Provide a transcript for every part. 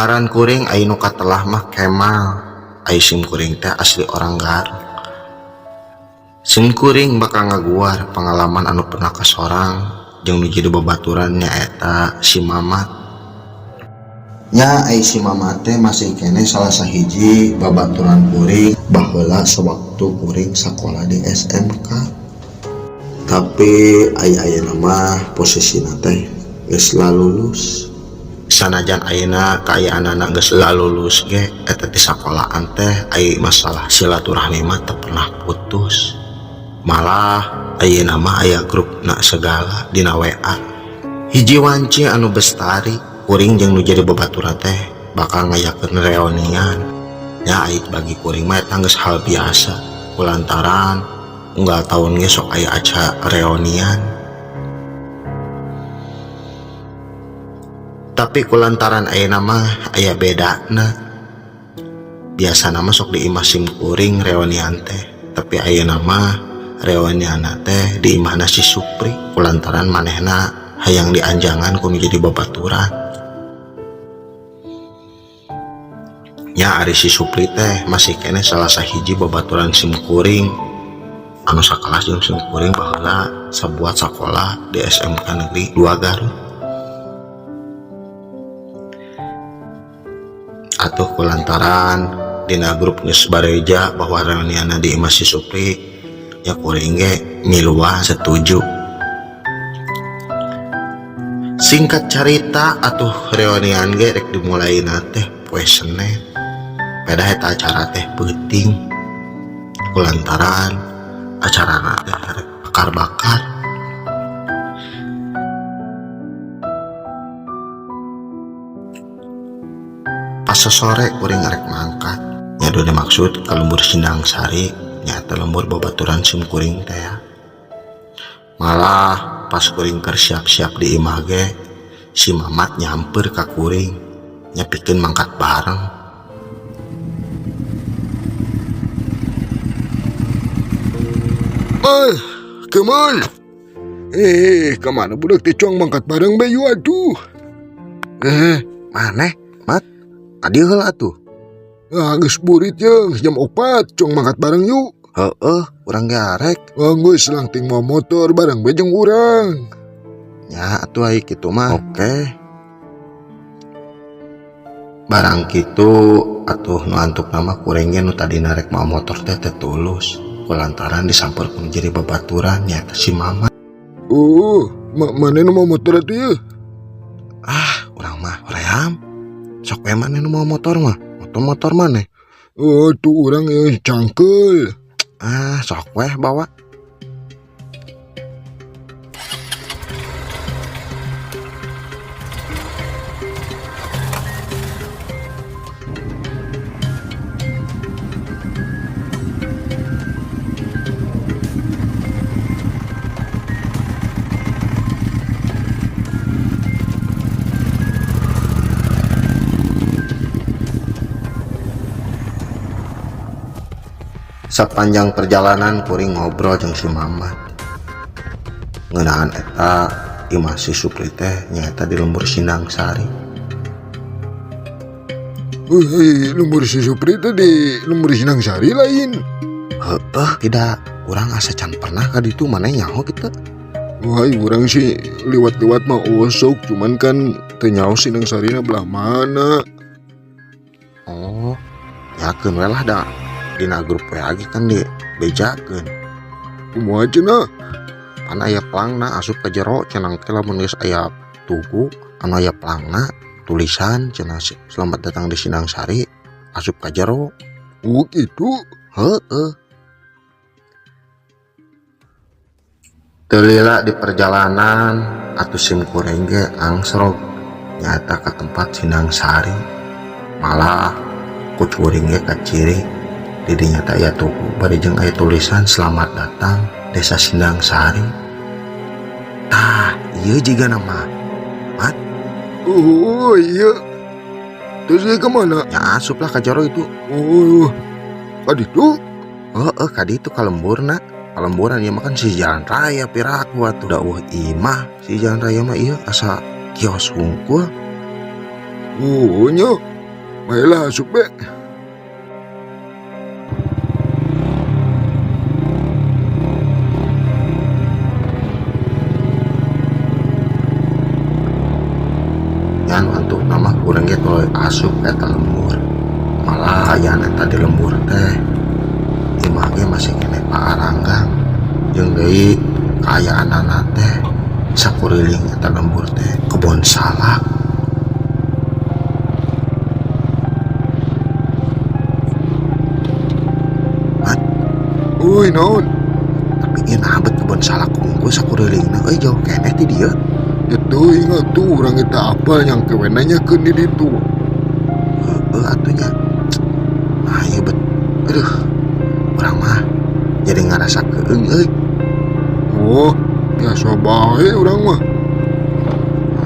Ngaran kuring ai nu katelah mah Kemal, ai sim kuring teh asli orang Garut. Sim kuring bakal ngaguar pengalaman anu pernah kasorang jeung nu jadi babaturan nyaeta si Mamat. Nya ai si Mamat teh masih keneh salah sahiji babaturan kuring baheula sewaktu kuring sakola di SMK. Tapi ai ayeuna mah posisina teh geus lalulus. Sanajan ayeuna kaayaanana geus lalulus ge eta ti sakolaan teh ai masalah silaturahmi mah teu pernah putus. Malah ayeuna mah aya grupna segala dina WA. Hiji wanci anu bestari kuring jeung nu jadi babaturan teh bakal ngayakeun reunian. Nya ai bagi kuring mah eta geus hal biasa kulantaran unggal taun ge sok aya acara reunian. Tapi kulantaran ayeuna mah aya bedana. Biasana mah sok di imah sim kuring reunian teh, tapi ayeuna mah reunianna teh di imahna si Supri kulantaran manehna hayang dianjangan ku nu jadi babaturan. Nya ari si Supri teh masih keneh salah sahiji babaturan sim kuring anu sakelas jeung sim kuring baheula sabuat sakola di SMK Negeri 2 Garut. Atuh kulantaran dina grup geus bareja bahwa reunianna di imah si Supri, ya kuring ge miluan setuju. Singkat carita atuh reunian ge rek dimulaina teh poe Senin. Pedah eta acara teh peuting kulantaran acarana teh rek bakar-bakar. Pas sore kuring arek mangkat, nya nu dimaksud ka lembur Sindang Sari nyaeta lembur babaturan sim kuring teh ya. Malah pas kuring keur siap-siap di imah ge si Mamat nyamper ka kuring nyepikeun mangkat bareng. Mal, Kemal. Kemana budak teh cuang mangkat bareng bae yu atuh. Maneh, Mat? Adi heula atuh. Ah, geus burit jeung jam 4 cuang mangkat bareng yuk. Heeh, urang ge arek. Ah, geus langting mawa motor bareng bae jeung urang. Nya atuh ai kitu mah. Oke. Barang kitu atuh nu antukna mah kuring ge nu tadina rek mawa motor teh teu tulus. Kulantaran disamper ku nu jadi babaturan nyaeta si Mamat. Oh, maneh nu mawa motor atuh yeuh? Ah, urang mah hoream. Sok we maneh nu mawa motor mah, motor-motor maneh. Oh, tuh urang yang cangkel. Ah, sok weh bawa. Sepanjang perjalanan kuring ngobrol jeung si Mamat. Ngeunaan eta imah si Supri teh nyaeta di lembur Sindang Sari. Heuh, lembur si Supri teh di lembur Sindang Sari lain. Heeh, tidak. Urang asa can pernah ka ditu, maneh nyaho kitu. Wah, urang sih liwat-liwat mah osok, cuman kan teu nyaho Sindang Sarina belah mana. Oh, nyakeun we lah da. Dina grup WA ge kan dibejakeun. Kumaha cenah? Pan aya pelangna asup ka jero cenah engke lamun geus aya tugu anu aya pelangna tulisan cenah selamat datang di Sindang Sari asup ka jero. Oh kitu? Heeh. Teu lila di perjalanan atuh sim kuring ge angsrog nyaeta ka tempat Sindang Sari. Malah ku kuring ge kaciri di dinya teh aya tugu bari jeung aya tulisan selamat datang Desa Sindang Sari. Tah, ieu jiga nama Mat. Oh iya. Terus ieu ka mana? Ya asup lah ka jero itu. Oh, ka ditu? Heeh, ka ditu ka lemburna. Ka lemburan ieu mah kan si jalan raya piraku atuh. Da eueuh imah si jalan raya mah ieu asa kios hungkul. Oh nya. Baiklah asup be. Ngan antuk nama kurang ge tuluy asup eta lembur. Malah kaayaan eta di lembur teh imah ge masih keneh paaranggang jeung deui kaayaanana teh sakuriling eta lembur teh kebon salak. Mat, Uy naon? tapi ieu naha bet kebon salak unggul sakurilingna euy jauh keneh ti dieu. Ya teuing atuh urang ge teu apal nyangke we nanyakeun di ditu. Heueuh atuh nya. Nah ieu bet aduh urang mah jadi ngarasa keung euy. Oh, biasa bae urang mah.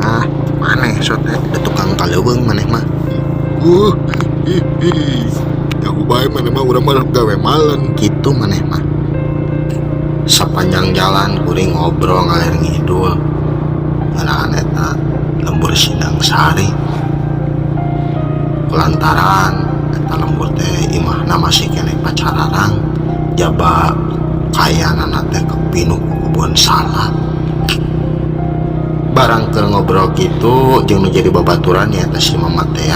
Ah, maneh so teh da tukang kaleuweung maneh mah. Hi hi. Jago bae maneh mah, urang mah gawe malen. Kitu maneh mah. Sapanjang jalan kuring ngobrol ngaler ngidul ngeunaan eta lembur Sindang Sari. Kulantaran eta lembur teh imahna masih keneh pacararang jaba kaayaanana teh kepinuh ku kebon salak. Barang keur ngobrol kitu jeung nu jadi babaturan nyaeta si Mamat teh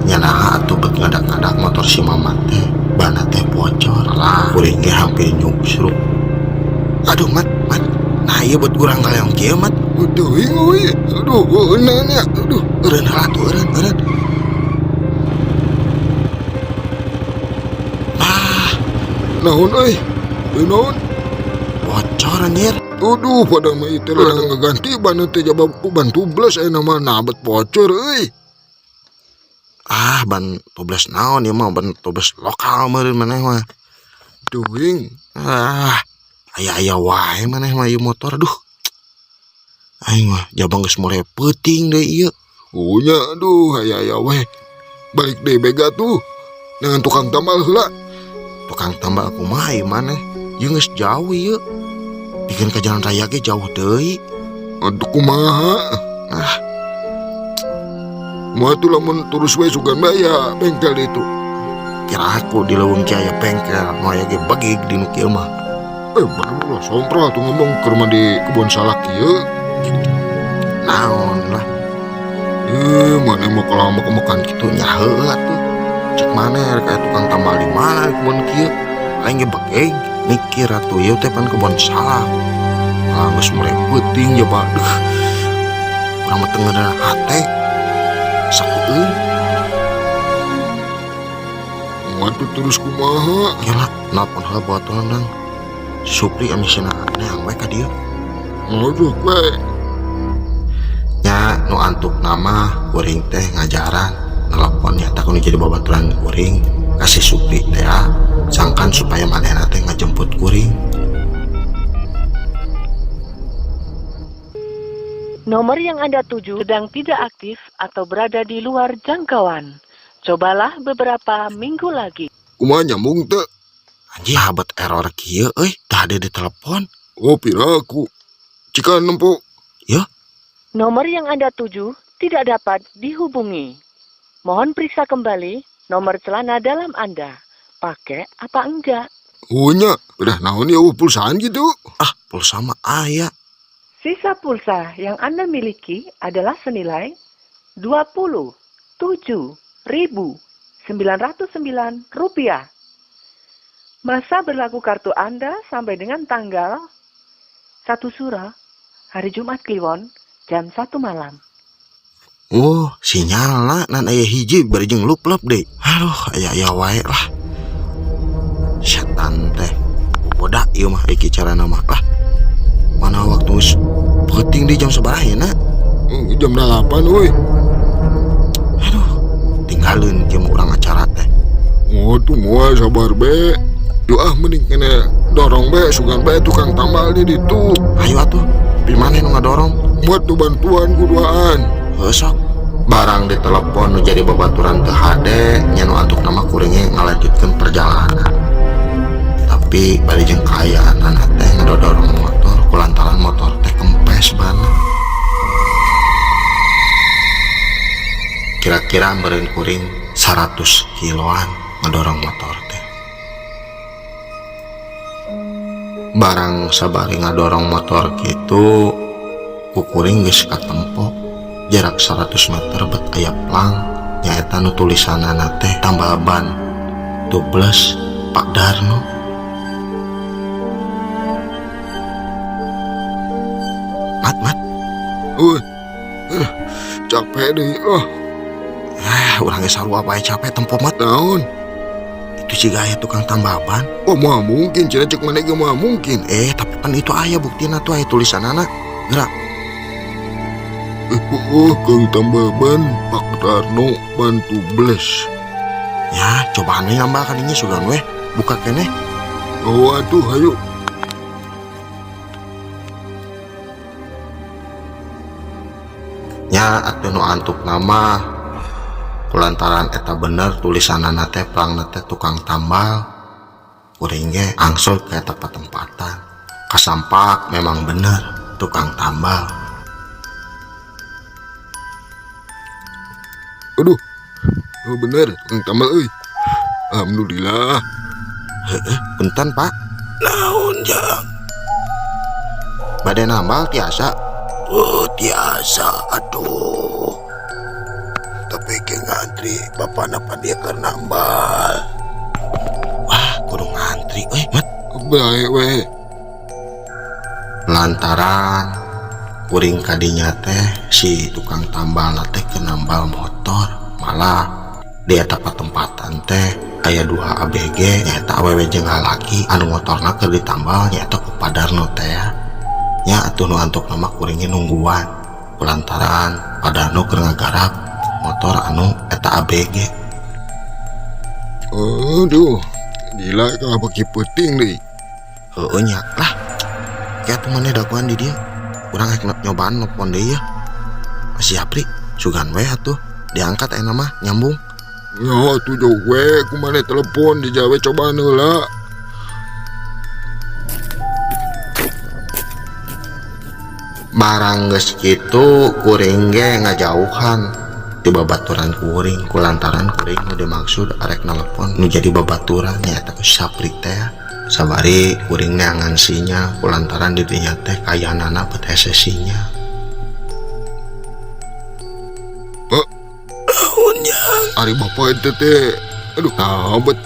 nya naha atuh bet ngadak-ngadak motor si Mamat teh banna teh bocor lah kuring ge hampir nyungsruk. Aduh mat, mat, nah ieu bet urang kaleong kieu mat. Teuing euy. Aduh, heueuh nya. Aduh, Eureun heula atuh eureun, eureun. Ah, naon euy? Euy naon? Bocor anjir. Aduh, pada mah ieu teh ladang ngaganti ban teh jaba ku ban tubeless ayeuna mah nah bet bocor euy. Ah, ban tubeless naon ieu mah, ban tubeless lokal meureun maneh mah. Teuing. Ah, aya-aya wae maneh mah ieu motor aduh. Aing mah jaba geus mulai peuting deui ieu. Oh nya, aduh aya-aya wae. Balik deui bega tuh. Dengan tukang tambal heula. Tukang tambal kumaha ieu maneh? Ieu geus jauh ieu. Pikeun ka jalan raya ge jauh deui. Aduh kumaha? Ah, Moal tuh lamun terus we sugan bae aya bengkel di itu. Kira aku di leuweung kieu aya bengkel, nu aya ge begig di nu kieu mah. Baru lah sompral tuh ngomong ke rumah di kebun salak kieu. Naon lah. Mana mau kalau mau makan kitu nya heueuh atuh. Cek maneh rek aya tukang tambal di mana di kebun kieu? Aing ge begeg mikir atuh ieu teh pan kebon salak. Ah, geus mulai peuting jaba. Duh. Urang mah teu ngeunah hate. Sakueung. Waduh terus kumaha? Kela nelpon heula babaturan dang. Supri anu sina neang we ka dieu. Waduh we. Nya nu antuk nama kuring teh ngajaran telepon nyata kudu jadi babaturan kuring kasih Supri teh sangkan supaya manehna teh ngajemput kuring. Nomor yang Anda tuju sedang tidak aktif atau berada di luar jangkauan. Cobalah beberapa minggu lagi. Kumaha nyambung teu? Anjing habat error kieu euy, tah ada di telepon. Oh piraku. Jika nempo. Ya. Nomor yang Anda tuju tidak dapat dihubungi. Mohon periksa kembali nomor celana dalam Anda. Pakai apa enggak? Oh nya, udah naon ya pulsaan gitu. Ah, pulsa mah aya. Sisa pulsa yang Anda miliki adalah senilai 27.909 rupiah. Masa berlaku kartu Anda sampai dengan tanggal 1 Sura, hari Jumat Kliwon, jam 1 malam. Oh, sinyalna nan aya hiji bari jeung luplep deui. Aduh, aya-aya wae lah. Setan teh. Bodak ieu mah iki carana mah lah. Mana waktu geus peuting di jam sabaraha na? Jam 8 euy. Aduh, tinggalin kieu mah urang acara teh. Oh, tuh moal sabar be. Doa mending kena dorong be sugan be tukang tambal di ditu. Ayo atuh, di mana nu ngadorong? Buat tuh bantuan kuduaan. Heuh sok. Barang ditelepon nu jadi babaturan teu hade, nya nu antuk nama kuringnya ngalanjutkeun perjalanan. Tapi bari jeung kaayaanana teh ngadodorong motor kulantaran motor teh kempes bana. Kira-kira Kira-kira meureun kuring 100 kiloan ngadorong motor teh. Barang sabari ngadorong motor kitu ku kuring geus katempo jarak 100 meter bet aya plang nyaeta nu tulisanana teh tambal ban tubeless Pak Darno. Mat, mat. Capek deh ah. Urang ge sarua bae capek tempo mat. Naon? Itu siga aya tukang tambal ban. Oh, moal mungkin cenah cek maneh ge moal mungkin. Tapi pan itu aya buktina tuh aya tulisanana. Gerak. Oh, Kang tambal ban Pak Darno ban tubeless. Ya, cobaan we nambah kan ini sugan we. Buka keneh. Oh, atuh hayu. Nya atuh nu antuk nama kulantaran eta bener tulisanana teh plangna teh tukang tambal. Kuring ge angsul ka eta patempatan. Kasampak memang bener tukang tambal. Aduh, oh bener tukang tambal euy. Alhamdulillah. Heeh, punten Pak. Naon jang? Bade nambal tiasa? Oh tiasa aduh. Tapi ke ngantri bapak napa dia keur nambal. Wah, kudu ngantri euy, mat. Bae we. Lantaran kuring kadinya teh si tukang tambal teh keur nambal motor, malah di eta patempatan teh aya 2 ABG nyaeta awewe jeung lalaki anu motorna keur ditambal nyaeta ku Pak Darno teh ya. Nya atuh nu antuk nama kuringnya nungguan kulantaran Pak Darno keur ngagarap motor anu eta ABG. Aduh, gila kalau bagi peuting deui. Heueuh nya lah. Kayak tuh maneh dagoan di dieu. Urang rek nyobaan nelpon deui ya. Masih Apri, sugan we atuh. Diangkat ayeuna mah nyambung. Ya atuh jauh we ku maneh telepon di jawe cobaan heula. Barang geus kitu kuring ge ngajauhan ti babaturan kuring kulantaran kuring nu dimaksud arek nelepon nu jadi babaturan nyaeta ku Sapri teh. Sabari kuring neangan sinyal kulantaran di dinya teh kayanana bet hese sinyal. Pak, naon jang? Ari bapak eta teh aduh nabet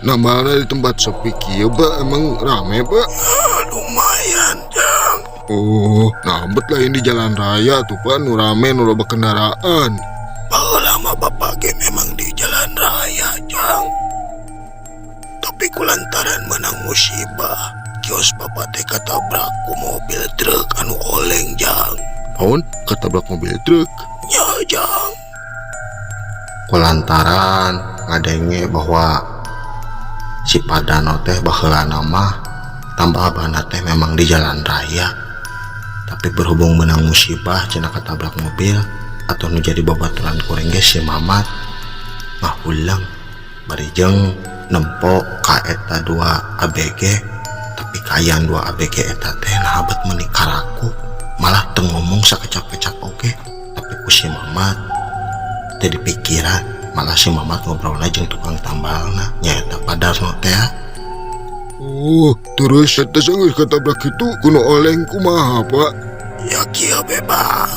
namanya di tempat sepi kieu Pak, emang rame Pak? Ya, lumayan jang. Oh, nabet lain di jalan raya tuh Pak, nu rame nu loba kendaraan. Baheula mah bapak ge memang di jalan raya jang. Tapi kulantaran menang musibah, kios bapak teh katabrak ku mobil truk anu oleng jang. Naon? Katabrak mobil truk? Nya jang. Kulantaran ngadenge bahwa si Pak Darno teh baheula mah tambah abana teh memang di jalan raya. Tapi berhubung menang musibah cenah katabrak mobil atau nu jadi babaturan kuring ge si Mamat ngahulang bari jeung nempo ka eta 2 ABG tapi kayan 2 ABG eta teh naha bet meuni karaku malah teu ngomong sakecap-kecap oge tapi ku si Mamat teu dipikiran malah si Mamat ngobrolna jeung tukang tambalna nyaeta Pak Darno teh. Oh, terus eta geus katabrak kitu kuno oleng kumaha Pak? Ya kieu be Pak.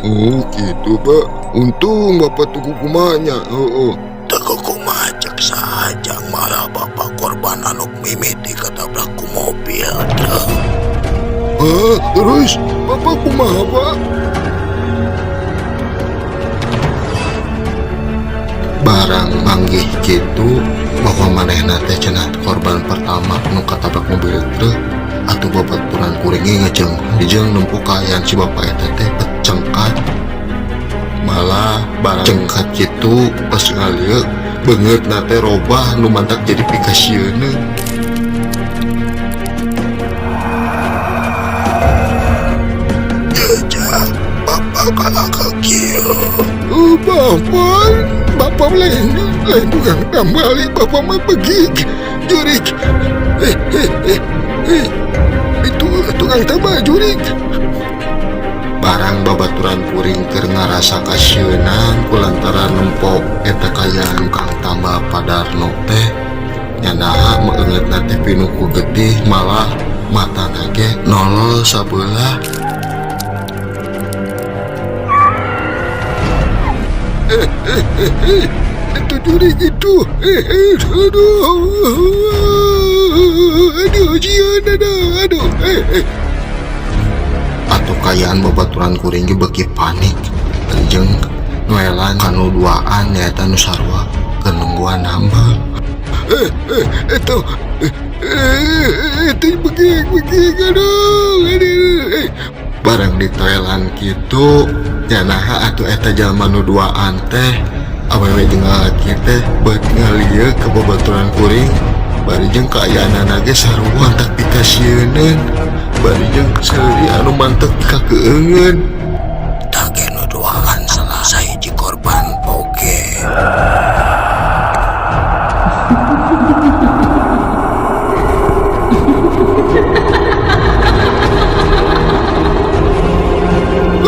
Oh gitu Pak, untung Bapak tuku kumanya. Heeh. Teu kumaha cek saja malah Bapak korban anu mimiti katabrak ku mobil truk. Hah, terus Bapak kumaha Pak? Barang manggih kitu bahwa manehna teh cenah korban pertama nu katabrak mobil truk atuh babaturan kuring ge ngejeng jeung nempo kaayaan si bapak eta teh cengkat malah barang cengkat kitu pas ngalieu beungeutna teh robah nu mantak jadi pikasieun. Jejak bapak kalah ka kieu. Oh, bapak, bapak lain tukang tambal, bapak mah begig jurik. Itu tukang tambal jurik. Barang babaturan kuring keur ngarasa kasieunan kulantaran nempo eta kaayaan Kang Tambal Padarno teh, nya naha meungeutna teh pinuh ku getih, malah matana ge nolol sabelah. Itu jurig itu. Aduh, aduh, jian, aduh, aduh. Atuh kaayaan babaturan kuring ge beuki panik jeung noelan kanu duaan, nyaeta nu sarua keur nungguan nambal. Eh, itu, itu beging, beging, aduh, aduh. Barang ditoelan kitu, nya naha atuh eta jalma nu duaan teh, awewe jeung lalaki teh, beut ngalieu ka babaturan kuring, bari jeung kaayaanana ge sarua tak pikasieuneun, bari jeung seuri anu mantep kakeungeun. Tah ge nu duaan salah sahiji korban oge.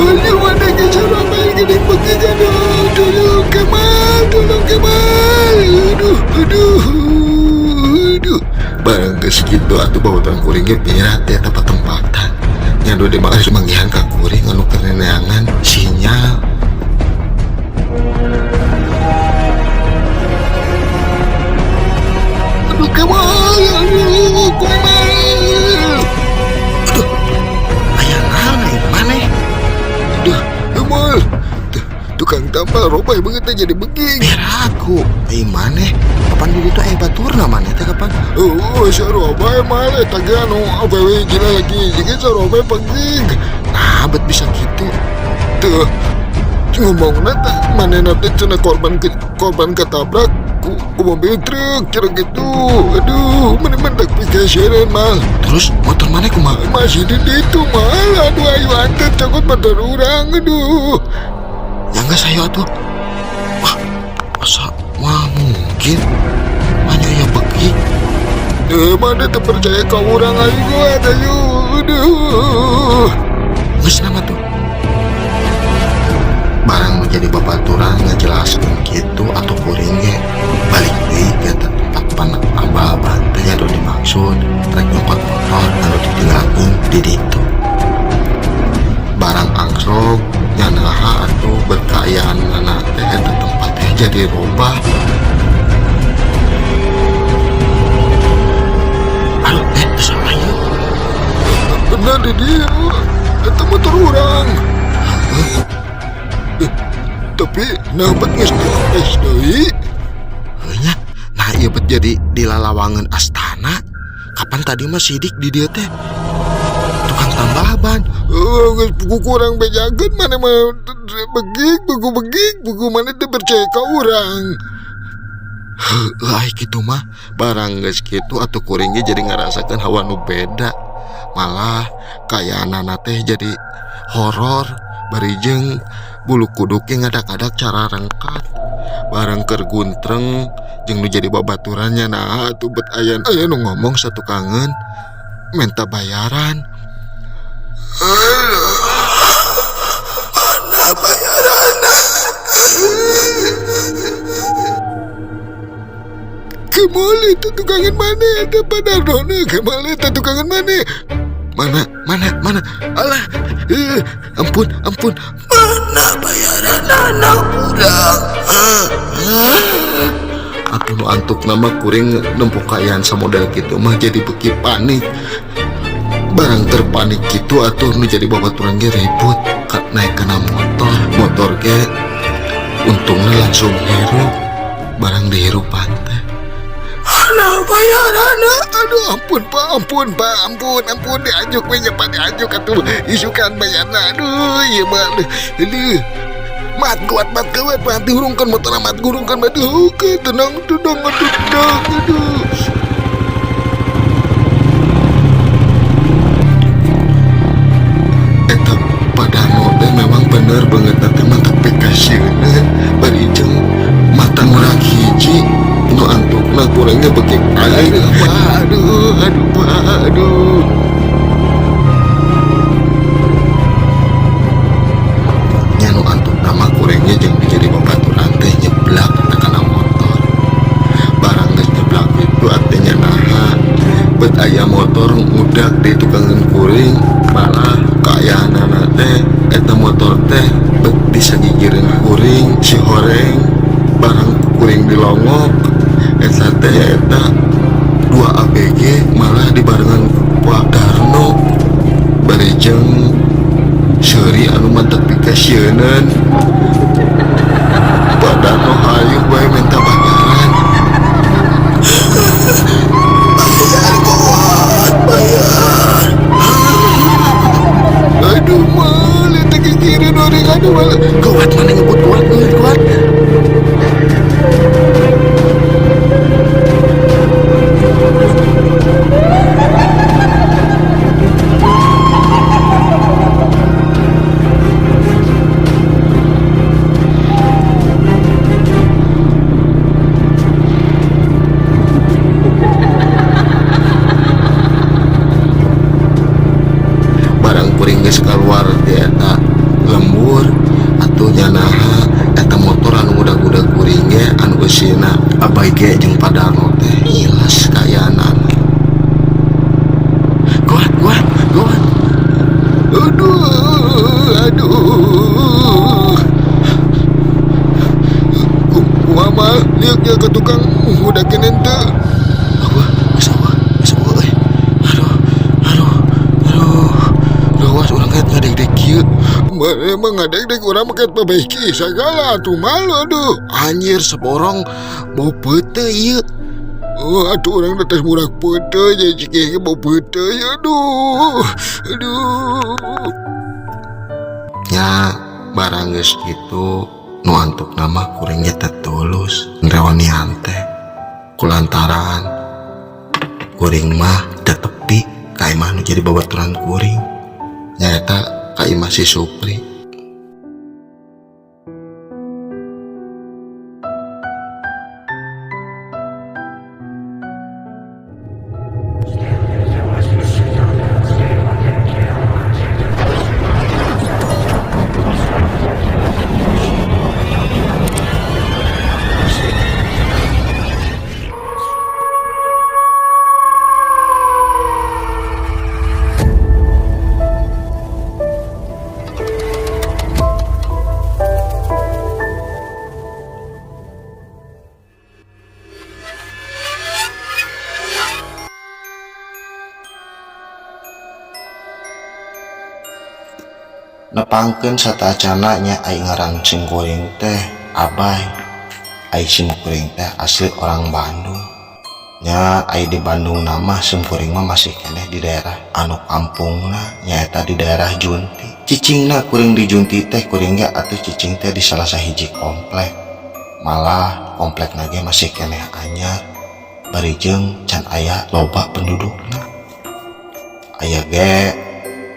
Aduh, mana ke Surabaya gede beging, aduh, tolong Kemal, tolong Kemal, aduh, aduh, aduh. Barang geus kitu atuh babaturan kuring ge pirat eta patempatan. Nya nu dimaksud manggihan ka kuring anu keur neangan sinyal. Aduh, Kemal, aduh, Kemal. Aduh, aya naon ieu maneh? Aduh, Kemal, tukang tambal robay banget jadi beging. Piraku, ai maneh kapan di ditu aya baturna maneh teh kapan? Oh, sarua mal eta ge anu awewe gila lagi, jadi sarua beging. Nah, bet bisa gitu. Tuh, ngomongna teh manehna teh cenah korban ketabrak ku mobil truk cenah gitu. Aduh, mana mendak pikasieuneun mal. Terus motor maneh kumaha? Masih di ditu mal. Aduh, ayo anter cokot motor urang, aduh. Ya geus ayo atuh. Wah, masa mah mungkin hanya ya beki. Mana teu percaya ka urang, ayo kuat, ayo. Aduh. Geus nama tuh. Barang menjadi babaturan ngejelaskeun kitu atau kuring ge balik deui ke tempat panambal ban teh, anu dimaksud rek nyokot motor anu ditinggalkeun di ditu. Barang angsrog, nya naha atuh berkaayaanana teh eta tempat teh jadi robah. Aduh, teu salah ieu. Bener di dieu. Eta motor urang. Tapi nah bet geus dikepes deui. Heuh nya, nah ieu bet jadi di lalawangan astana. Kapan tadi mah sidik di dieu teh tukang tambal ban. Oh, geus ku kurang bejakeun maneh mah beging, buku beging, buku maneh teu percaya ka urang. Heueuh, ai kitu mah. Barang geus kitu atuh kuring ge jadi ngarasakeun hawa nu beda. Malah kaayaanana teh jadi horor, bari jeung bulu kuduk ge ngadak-ngadak cara rengkat. Barang keur guntreng jeung nu jadi babaturannya, nah atuh bet aya aya nu ngomong satukangeun minta bayaran. Mana bayaranna? Kemal itu tukangan mana eta Padardona, Kemal eta tukangan mana? Mana, mana, mana? Alah, ampun, ampun. Mana bayaran anak urang? Atuh nu antuk nama kuring nempo kaayaan samodel kitu mah jadi beuki panik. Barang terpanik kitu atuh nu jadi babaturan ge ribut ka naik kana motor. Motor ge untungna langsung hirup. Barang dihirupan teh. Mana bayaranna? Aduh, ampun Pak, ampun Pak, ampun, ampun, diajuk we nya Pak, diajuk atuh. Isukan bayarna. Aduh, ieu mah aduh. Aduh. Mat kuat, mat kuat, mat dihurungkeun motorna, mat gurungkeun, mat. Oke, tenang, tenang, aduh, tenang, aduh. Eta Padarno teh memang bener banget teh mantap pikasieuneun, bari jeung mata ngurang hiji nu antukna kurangnya beuki Aduh, Pak, aduh, aduh, Pak, aduh. teh bet disagigireun kuring si horeng barang kuring dilongok eta teh eta dua ABG malah dibarengan ku Pak Darno bari jeung seuri anu matak pikasieuneun. Pak Darno hayu bae minta bayaran. Bayar kuat, bayar. Aduh mal, eta gigireun orang, aduh mal. Kuat mana ngebut kuat, kuat, kuat. Barang kuring geus keluar di eta lembur atuh nyanaha eta motor anu ngudag-ngudag kuring ge anu eusina ABG jeung Padarno teh ngilas kayanan. Kuat, kuat, kuat. Aduh, aduh. Kumaha mah liuk ke tukang ngudakeun henteu. Eueuh, geus eueuh, geus eueuh euy. Aduh, aduh, aduh. Rawas urang kayak ngadeg-deg kieu. Emang ngadeg-deg urang mah kayak babaiki sagala atuh malu aduh. Anjir seborong bau peuteuy ieu. Oh, atuh urang teh murah peuteuy jadi cikeh bau peuteuy aduh. Aduh. Nya barang geus kitu nu antukna mah kuring ge teh tulus rewanian teh. Kulantaran kuring mah teu tepi ka imah nu jadi babaturan kuring. Nyaeta ka imah si Supri. Nepangkeun satacana nya ai ngaran sim kuring teh Abai. Ai sim kuring teh asli orang Bandung. Nya ai di Bandung nama sim kuring mah masih keneh di daerah anu kampungna nyaeta di daerah Junti. Cicingna kuring di Junti teh kuring ge atuh cicing teh di salah sahiji komplek. Malah komplekna ge masih keneh anyar bari jeung can aya loba pendudukna. Aya ge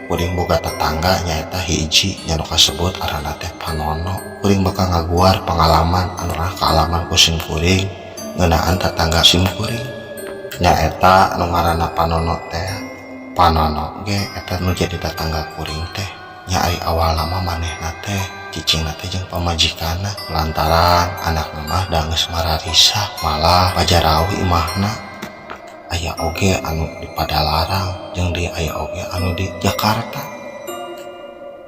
kuring boga tetangga nyaeta hiji nya nu kasebut ngaranna teh Panono. Kuring bakal ngaguar pengalaman anu pernah kaalaman ku sim kuring ngeunaan tetangga sim kuring. Nyaeta anu ngaranna Panono teh. Panono ge eta nu jadi tetangga kuring teh. Nya ari awalna mah manehna teh cicingna teh jeung pamajikanna lantaran anakna mah da geus mararisa malah pajarawi imahna. Aya oge anu di Padalarang jeung di aya oge anu di Jakarta.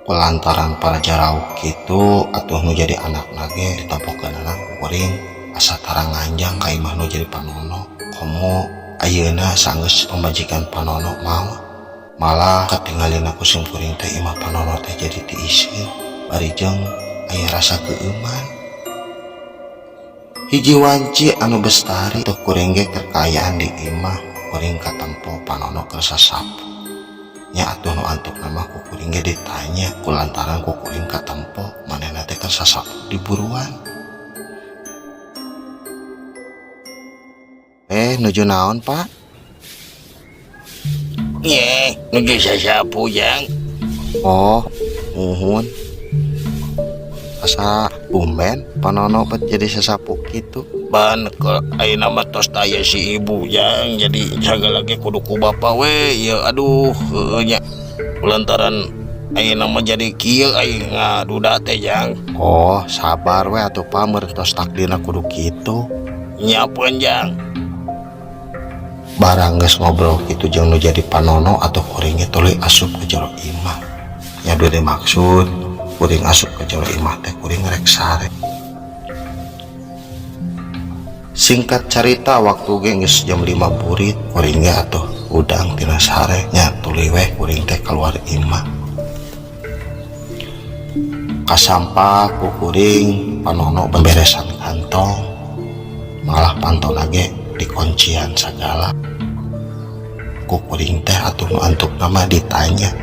Kulantaran para jarauh kitu atuh nu jadi anakna ge ditempokeunana ku kuring asa tara nganjang ka imah nu jadi Panono. Komo ayeuna sanggeus pamajikan Panono maot. Malah katingalina ku sim kuring teh imah Panono teh jadi tiiseun bari jeung aya rasa keueuman. Hiji wanci anu bestari tuh kuring ge kekayaan di imah kuring katempo Panono keur sasapu. Nya atuh nu antukna mah ku kuring ge ditanya kulantaran ku kuring katempo manehna teh keur sasapu di buruan. Nuju naon, Pak? Nye, nuju sasapu, Jang. Oh, muhun. Asa tumben Panono bet jadi sasapu kitu. Ban ke ayeuna mah tos taya si ibu, Jang. Jadi sagala ge kudu ku bapa we. Ya aduh, heueuh nya. Lantaran ayeuna mah jadi kieu aing ngaduda teh, Jang. Oh, sabar we atuh Pak, meureun tos takdirna kudu kitu. Nyapeun, Jang. Barang geus ngobrol kitu jeung nu jadi Panono atuh kuring ge tuluy asup ke jero imah. Nya duwe maksud Kuring asup ka jero imah teh kuring rek sare. Singkat carita waktu ge geus jam 5 burit kuring ge atuh hudang tina sare nya tuluy weh kuring teh kaluar imah. Kasampak ku kuring panono beberesan kantong malah pantona ge dikuncian sagala. Ku kuring teh atuh nu antukna mah ditanya,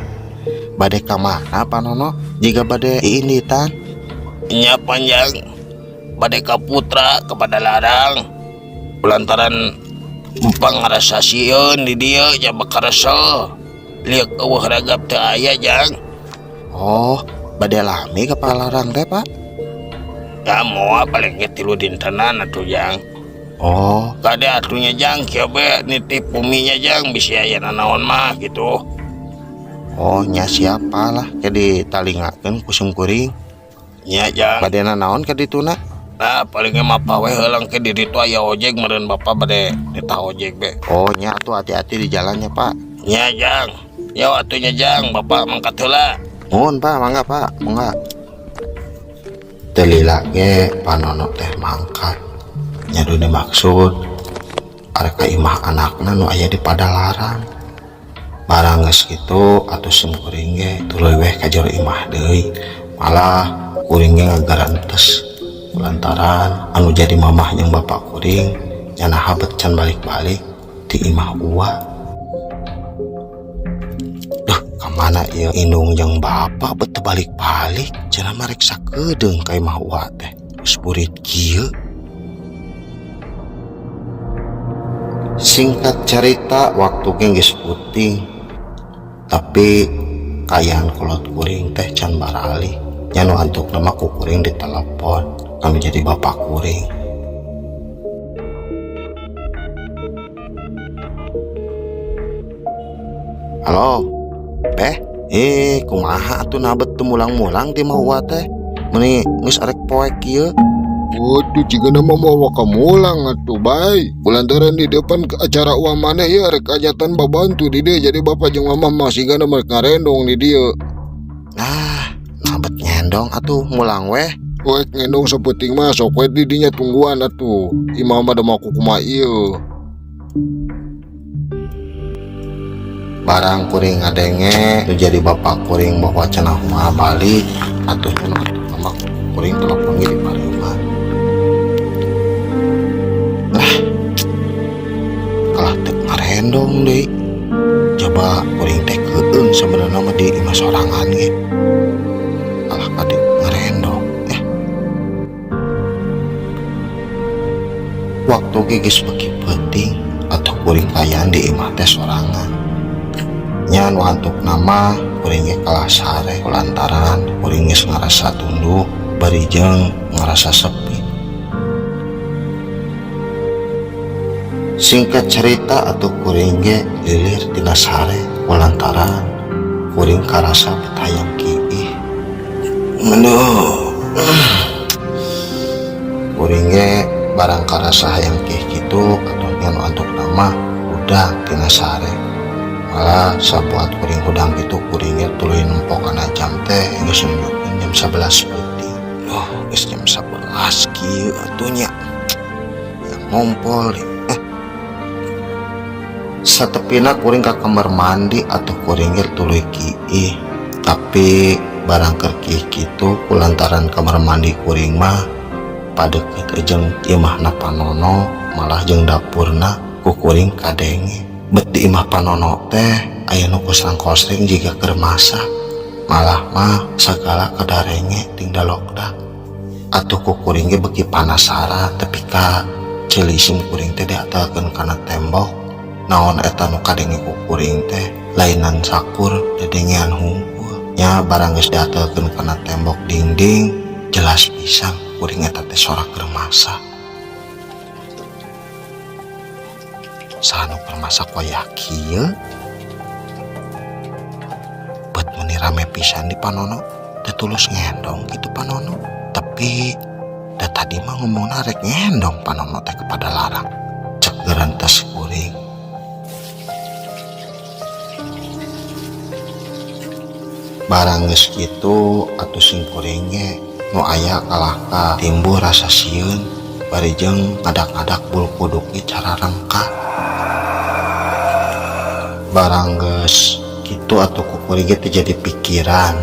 "Bade ka mana panono? Jiga bade iinditan?" Nya panjang bade ka Putra ka Padalarang lantaran empang ngarasa sieun di dieu jaba karesel lieuk eueuh ragap teu aya jang. Oh, bade lami ka Padalarang teh, Pak? Ya moal paling ge 3 dintenan atuh jang. Oh, kade atuh nya jang kieu be nitip buminya jang bisi aya nanaon mah gitu. Oh, nya siapa lah ke ditalingakeun ku sungkuring. Nya jang. Bade nanaon ka dituna? Nah, paling mah pawe heulang ke di ditu aya ojek meureun bapak bade nitah ojek be. Oh, nya atuh hati-hati di jalannya, Pak. Nya jang. Yo atuh nya jang, bapak mangkat heula. Nuhun, Pak, mangga, Pak, mangga. Teu lila ge panono teh mangkat. Nya nu dimaksud arek ka imah anakna nu aya di Padalarang. Barang geus kitu atuh sim kuring ge tuluy weh ka jero imah deui. Malah kuring ge ngagarantes lantaran anu jadi mamah jeung bapak kuring nyana habet can balik-balik di imah uwa. Duh, kamana ieu indung jeung bapak bet teu balik-balik cenah mah rek sakedeung ka imah uwa teh. Geus burit kieu. Singkat cerita waktu ge geus puting tapi kaayaan kolot kuring teh can baralih. Nya nu antukna mah ku kuring ditelepon anu jadi bapak kuring. Halo, Beh, kumaha atuh nabet teu mulang-mulang ti mah uwa teh? Meuni geus arek poek kieu. Waduh, jigana mah moal waka mulang atuh bae. Kulantaran di depan acara uang maneh ieu rek hajatan babantu di dieu jadi bapak jeung mamah mah sigana mah rek ngarendong di dieu. Nah, nabet ngendong atuh mulang weh. Weh ngendong sapenting mah sok we di dinya tungguan atuh. Imah mah da moal kukumaha ieu. Barang kuring ngadenge nu jadi bapak kuring bahwa cenah kumaha balik atuh nya nu atuh mah kuring telepon ge di pareuman. Lah, kalah teu ngarendong deui. Coba kuring teh keueung sebenarna mah di imah sorangan ge. Kalah kade ngarendong. Waktu ge geus beuki peuting atuh kuring kaayaan di imah teh sorangan. Nya nu antukna mah kuring ge kalah sare lantaran kuring geus ngarasa tunduh bari jeung ngarasa sepi. Singkat cerita atuh kuring ge lilir tina sare lantaran kuring karasa bet hayang kiih. Aduh. Kuring ge barang karasa hayang kiih kitu atuh nya nu antukna mah udah tina sare. Malah sabuat kuring hudang kitu kuring ge tuluy nempo kana jam teh geus nunjukkeun jam 11 peuting. Duh, geus jam 11 kieu atuh nya. Yang ngompol deui. Satepina kuring ka kamar mandi atuh kuring ge tuluy kiih. Tapi barang keur kiih kitu kulantaran kamar mandi kuring mah padeukeut jeung imahna panono malah jeung dapurna ku kuring kadenge. Bet di imah panono teh aya nu kosrang-kosring jiga keur masak. Malah mah sagala kadarenge ting dalokdak. Atuh ku kuring ge beuki panasaran tepi ka ceuli sim kuring teh diatelkeun kana tembok. Naon eta nu kadenge ku kuring teh lainan sakur dedengean hungkul. Nya barang geus diatelkeun kana tembok dinding jelas pisan kuring eta teh sorak keur masak. Saha nu keur masak wayah kieu? Bet meuni rame pisan di panono teh tulus ngendong kitu panono. Tapi da tadi mah ngomongna rek ngendong panono teh ke Padalarang. Cek gerantes kuring. Barang geus kitu atuh sim kuring ge nu aya kalahka timbul rasa sieun bari jeung ngadak-ngadak bulu kuduk ge cararengkat. Barang geus kitu atuh ku kuring ge teu jadi pikiran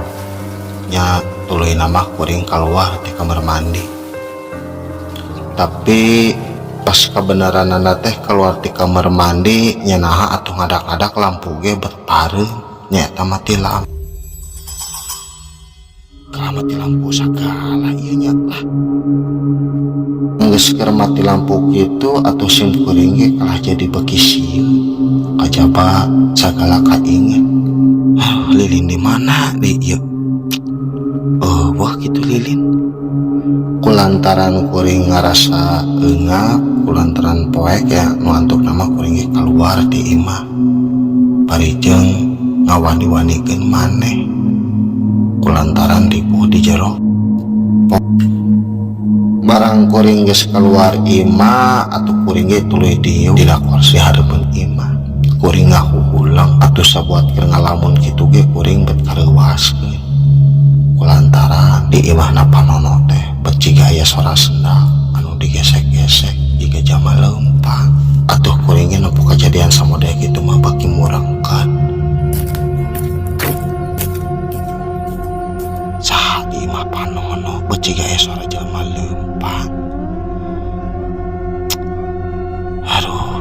nya tuluy mah kuring keluar ti kamar mandi. Tapi pas kebenaranana teh keluar ti kamar mandi nya naha atuh ngadak-ngadak lampu ge bet pareum nyaeta mati lampu. Kalah mati lampu sagala ieu nya lah. Geus keur mati lampu kitu atuh sim kuring ge kalah jadi beuki sieun. Kajaba sagala kainget. Aduh, lilin di mana deui ieu? Oh, wah kitu lilin. Kulantaran kuring ngarasa eungap, kulantaran poek ya nu antukna mah kuring ge keluar ti imah. Bari jeung ngawani-wanikeun maneh. Kulantaran ripuh di jero. Barang kuring geus keluar imah atuh kuring ge tuluy dieu dina kursi hareupeun imah. Kuring ngahuhulang atuh sabuat keur ngalamun kitu ge kuring bet kareuwaskeun. Kulantaran di imahna Panono teh bet jiga aya sora sendal anu digesek-gesek jiga jama leumpang. Atuh kuring ge nempo kajadian samodel kitu mah baki murangkat. Saha di imah Panono bet jiga aya sora jalma leumpang. Aduh,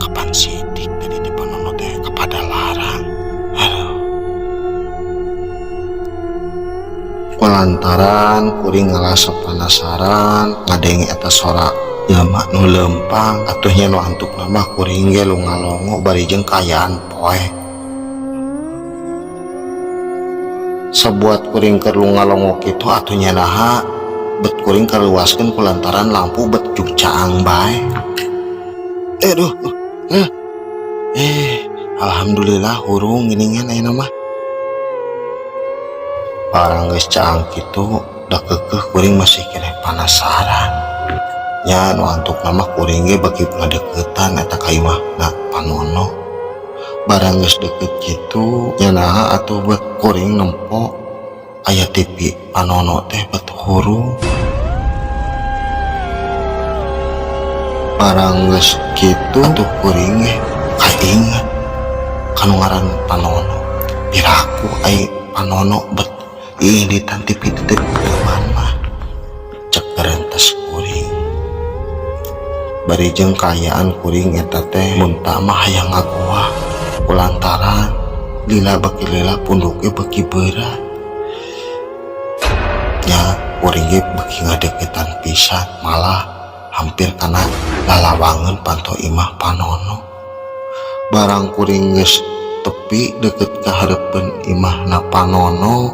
kapan sidik tadi di Panono teh kepada larang. Aduh. Kulantaran kuring ngarasa penasaran ngadenge eta sora jelema nu leumpang atuh nya nu antukna mah kuring ge lungalongo bari jeung kaayaan poek. Sabuat kuring keur lungalongo kitu atuh nya naha bet kuring kaluaskeun kulantaran lampu bet jug caang bae. Aduh, alhamdulillah hurung geuningan ayeuna mah. Barang geus caang kitu da keukeuh kuring masih keneh penasaran. Nya nu antukna mah kuring ge beuki ngadeukeutan eta ka imahna Panono. Barang geus deukeut kitu nya naha atuh bet kuring nempo aya TV Panono teh bet hurung. Barang geus kitu atuh kuring ge kainget kanu ngaran Panono. Piraku ai Panono bet iinditan TV teh deuman mah. Cek garentes kuring. Bari jeung kaayaan kuring eta teh muntah mah hayang ngaguah kulantaran lila beki lila punduk ge beki berat. Nya kuring ge beki ngadeukeutan pisan malah hampir kana lalawangeun panto imah Panono. Barang kuring geus tepi deukeut ka hareupeun imahna Panono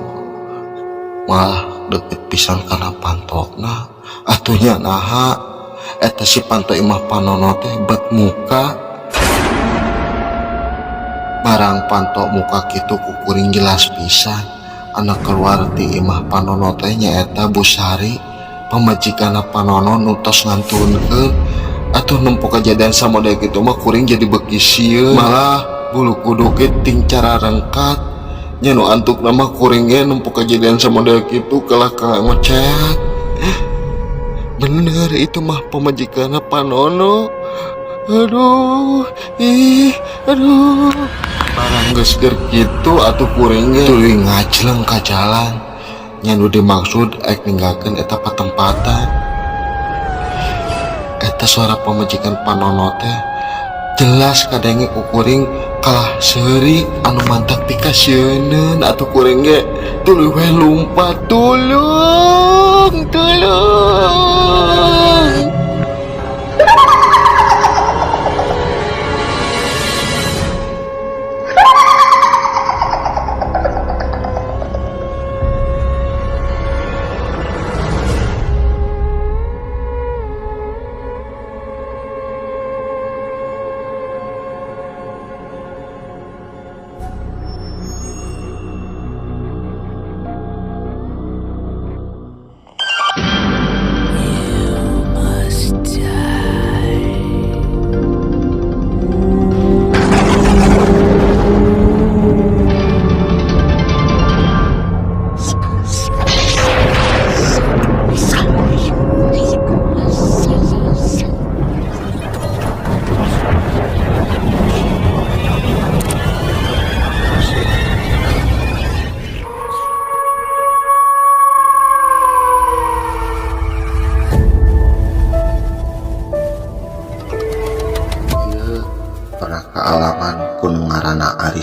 malah deukeut pisan kana pantona. Atuh nya naha eta si panto imah Panono teh bet muka. Barang panto muka kitu ku kuring jelas pisan anak keluar ti imah Panono teh nyaeta Bu Sari pamajikanna Panono nu tos ngantunkeun. Atuh nempo kejadian samodel kitu mah kuring jadi beuki sieun malah bulu kuduk ge ting cararengkat. Nya nu antukna mah kuring ge nempo kejadian samodel kitu kalah ka ngoceak. Bener itu mah pamajikanna Panono. Aduh, ih, aduh. Barang geus keur kitu atuh kuring ge tuluy ngajleng ka jalan. Nya nu dimaksud ek ninggalkeun eta patempatan. Eta suara pamajikan Panono teh jelas kadenge ku kuring kalah seuri anu mantak pikasieuneun atuh kuring ge tuluy we lumpat. Tulung, tulung.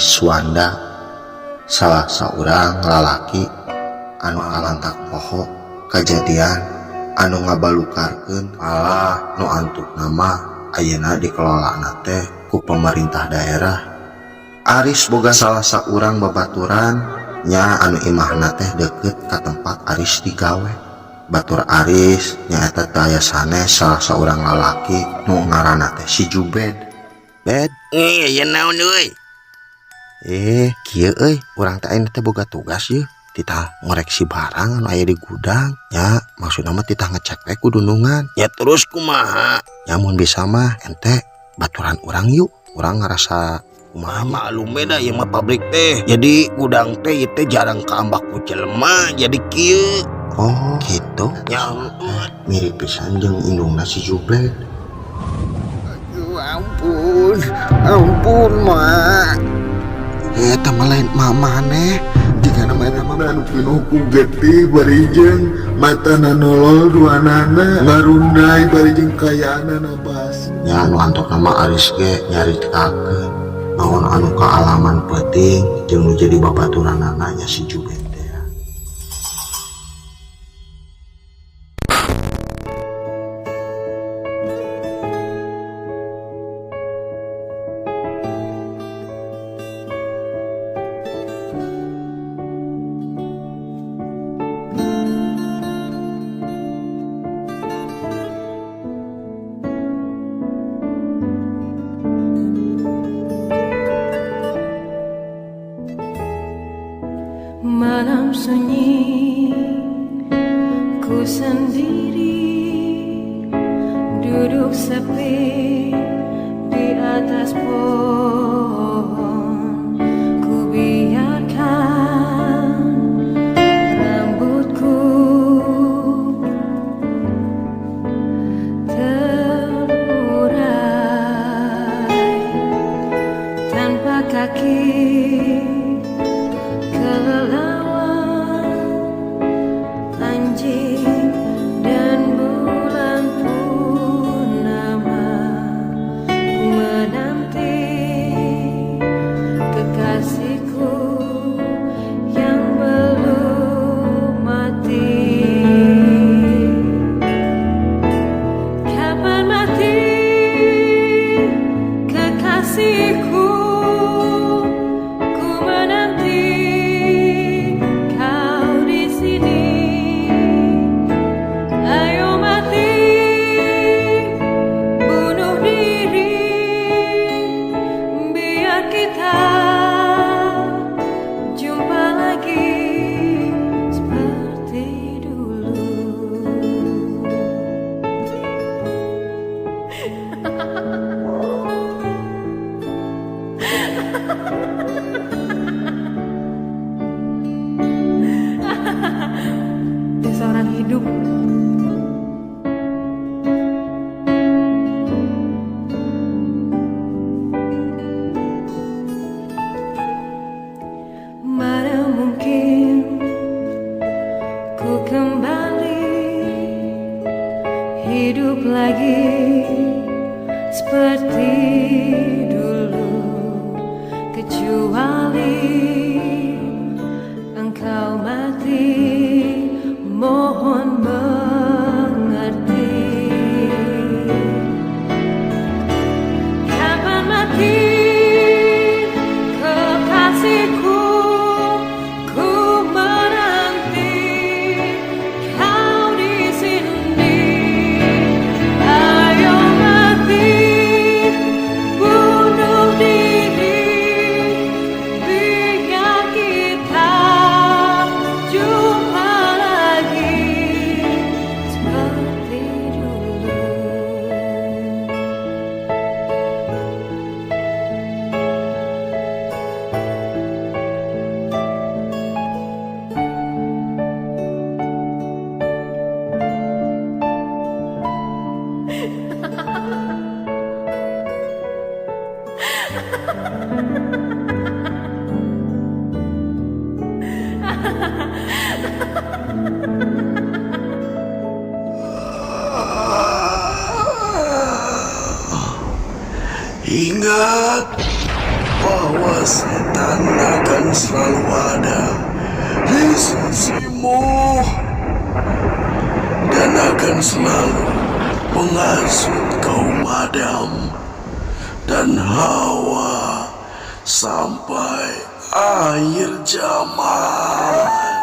Aris Suwanda, salah saurang lalaki anu kalantak poho kajadian anu ngabalukarkeun malah nu antukna mah ayeuna dikelolana teh ku pemerintah daerah. Aris boga salah saurang babaturan nya anu imahna teh deket ka tempat Aris digawe. Batur Aris nyaeta teu aya sanes salah saurang lalaki nu ngaranna teh si Jubed. Bed, Ih, aya naon euy? Kieu euy, urang teh ayeuna teh boga tugas yeuh. Titah ngoreksi barang anu aya di gudang. Nya, maksudna mah titah ngecek we ku dunungan. Ya terus kumaha? Nya mun bisa mah ente baturan urang yuk. Urang ngarasa kumaha nya? Maklum we da ieu mah pabrik teh. Jadi gudang teh ieu teh jarang kaambak ku jelema, jadi kieu. Oh, gitu. Ya, mirip pisan jeung indungna si Jubed. Aduh, ampun, ampun, Mak. Eta mah lain mama maneh. Jika nama eta mah anu pinuh ku getih bari jeung matana nolol duanana ngarundai bari jeung kayaana bas. Nya anu antokna mah Aris ge nyaritakeun naon anu kaalaman peuting jeung nu jadi babaturanana nya si Jubed teh. Malam sunyi, ku sendiri duduk sepi di atas pohon. Ku biarkan rambutku terurai tanpa kaki. Kelelawar, anjing, dan bulan purnama menanti kekasihku yang belum mati. Kapan mati kekasihku? Ku menanti kau di sini. Ayo mati, bunuh diri, biar kita jumpa lagi seperti dulu. Seorang hidup. Mana mungkin ku kembali hidup lagi seperti dulu, kecuali engkau mati. Mohon mengerti. Kapan mati kekasihku? Ku menanti kau di sini. Ayo mati, bunuh diri, biar kita jumpa lagi seperti dulu. Ingat bahwa setan Setan akan selalu ada di sisimu dan akan selalu menghasut kaum Adam dan Hawa sampai akhir zaman.